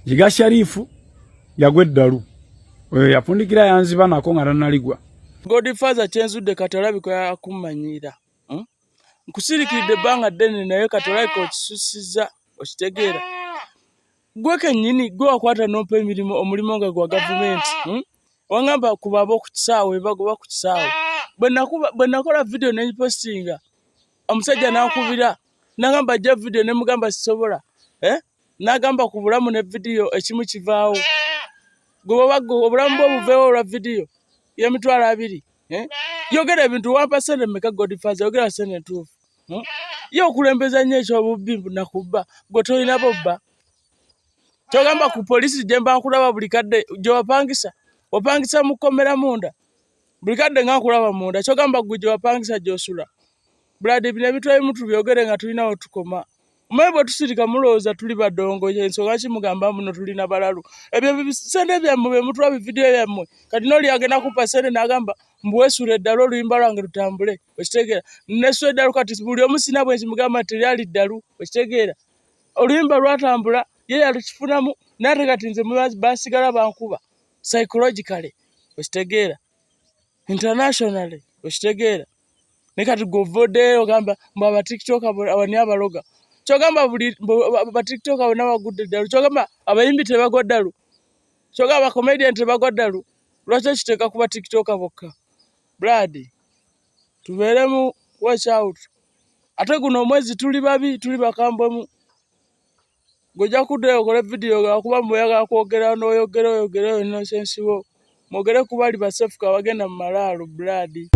Yiga Sharifu yagwa eddalu, oyo yafundikira yanziba nako nga tannaligwa. Godfather, kyenzudde kati olabika yakummanyiira, Nkusirikiridde ebbanga ddene, naye kati olabika okisussizza. Okitegeera, gwe kennyini gwe wakwata n'ompa emirimu, omulimu nga gwa gavumenti, Wangamba kuba ab'oku kisaawe bagoba ku kisaawe. Bwe nakola vidiyo nengipositinga, omusajja n'ankubira nagamba ajja vidiyo, ne mugamba sisobola, eh? N'agamba ku bulamu ne vidiyo ekimu kivaawo. Gwe bwoba obulamu bwo buveewo olwa vidiyo y'emitwalo 20, eh? Yogera ebintu. Wampa sente mmeka, Godfather? Yogera sente entuufu, Ye okulembeza nnyo ekyobubbi nakubba. Gwe tolina bobba? Kyogamba ku polisi gye mba nkulaba buli kadde gye wapangisa, wapangisa mu kkomera munda, buli kadde nga nkulaba munda. Kyogamba gwe gye wapangisa gy'osula? Blood, bino ebintu ebimu tubyogere nga tulinawo tukoma. Omanyi bwe tusirika mulowooza tuli badongo. Ensonga ki mugamba muno tulina balalu? Ebyo bisente byammwe bye mutwa, bividiyo byammwe. Kati n'oli agenda kumpa sente n'agamba mbu weesuula eddalu oluyimba lwange lutambule. Okitegeera, nesula eddalu. Kati buli omu sina bwe nkimugamba nti teryali ddalu. Okitegeera, oluyimba lwatambula, ye yalukifunamu, naye ate kati nze basigala bankuba psychologically. Okitegeera, internationally. Okitegeera, naye kati gwe ogamba mbu abatiktok abani abaloga. Kyogamba buli batiktok bonna bagudde eddalu? Kyogamba abayimbi tebagwa ddalu? Kyogamba abacomedian tebagwa ddalu? Lwaki okiteeka ku batiktoka bokka? Blood, tubeeremu, watch out. Ate guno omwezi tuli babi, tuli bakambwemu. Gwe ojja kuddayo okole vidiyo gakuba muyagala kwogera n'oyogera, oyogere oyo nonsense wo. Mwogere ku bali basefuka abagenda mu malaalo, blood.